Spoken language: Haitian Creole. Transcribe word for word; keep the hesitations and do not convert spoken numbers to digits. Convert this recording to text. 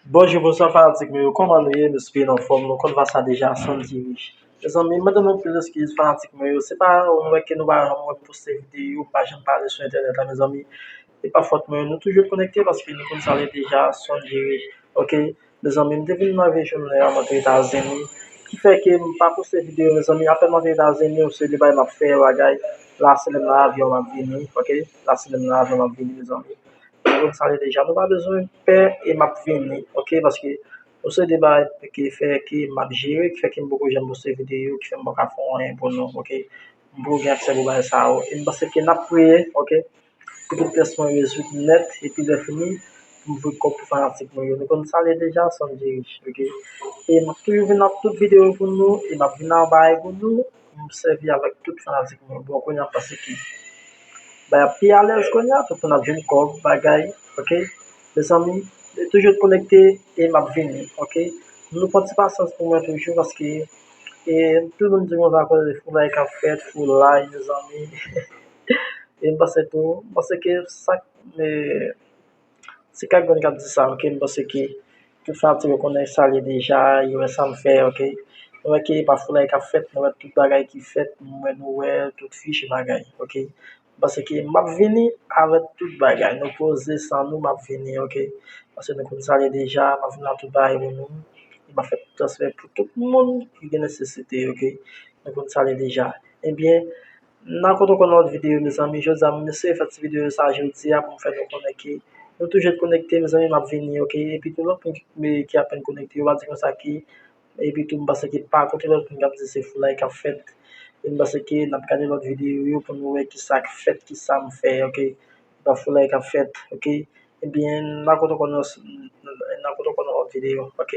Bonjou, bonswa fanatik mwen yo, kòman nou ye? M espere nou anfòm, nou konn sa deja, Sandy Rich. Mezanmi, m mande nou anpil eskiz fanatik mwen yo, se pa, nou wè ke nou pa janm wè m poste videyo, m pa janm pale sou entènèt la, mezanmi. E pa fòt mwen, nou toujou konekte paske nou konn sa l ye deja, Sandy Rich. Ok, mezanmi, m te vin nan vye jounen an, m antre Etazini, ki fè ke m pa poste videyo, mezanmi, apèn m antre Etazini, yon seri de bagay m ap fè, bagay, la se lè m nan avyon m ap vini, ok, la se lè m nan avyon m ap vini, mezanmi. Nou konn sa l ye deja, nou pa bezwen pè e m ap vini, ok, paske yon seri de bagay ki fè ke m ap jere, ki fè ke m poko janm poste videyo, ki fè m paka fè anyen pou nou, ok. M poko gen aksè pou bagay sa yo. E m panse ke n ap priye, ok, pou tout pyès mwen rezoud nèt, epi lè fini, pou m voye kòb pou fanatik mwen yo. Nou konn sa l ye deja, Sandy Rich, ok. E m ap toujou vin ak tout videyo pou nou, e m ap vin ak bagay pou nou, pou m sèvi avèk tout fanatik mwen. Bon, kounye a m panse ke bagay ap pi alèz kounye a, tout moun ap jwenn kòb, bagay, ok. Mezanmi, toujou konekte e m ap vini, ok. Nou pran ti pasyans pou mwen toujou paske e tout moun di konsa koze foulay k ap fèt, foulay, mezanmi. E m panse tou, m panse ke sa, e, se Kak Grann k ap di sa, ok. M panse ke tout fanatik yo konnen sa l ye deja, yo wè sa m fè, ok. Nou wè ke e pa foulay k ap fèt, nou wè tout bagay ki fèt, nou wè, nou wè tout fich bagay, ok. M panse ke m ap vini avèk tout bagay. Nou poze san nou, m ap vini, ok. Paske nou konn sa l ye deja, m ap vini ak tout bagay pou nou. E m ap fè tout transfè pou tout moun ki gen nesesite, ok. Nou konn sa l ye deja. Ebyen, n a kontre ankò nan lòt videyo, mezanmi. Jodi a, m eseye fè ti videyo sa jodi a pou m fè nou konnen ke nou toujou konekte, mezanmi, m ap vini, ok. Epi tou lòt moun ki, ki apèn konekte, yo pa di konsa ke epi tou, m panse ke pa kote lòt moun k ap di se foulay k ap fèt. E m panse ke n ap gade lòt videyo yo pou nou wè ki sa k fèt, ki sa m fè, ok. Pa foulay k ap fèt, ok. Ebyen, n a kontre ankò nan, n a kontre ankò nan lòt videyo, ok.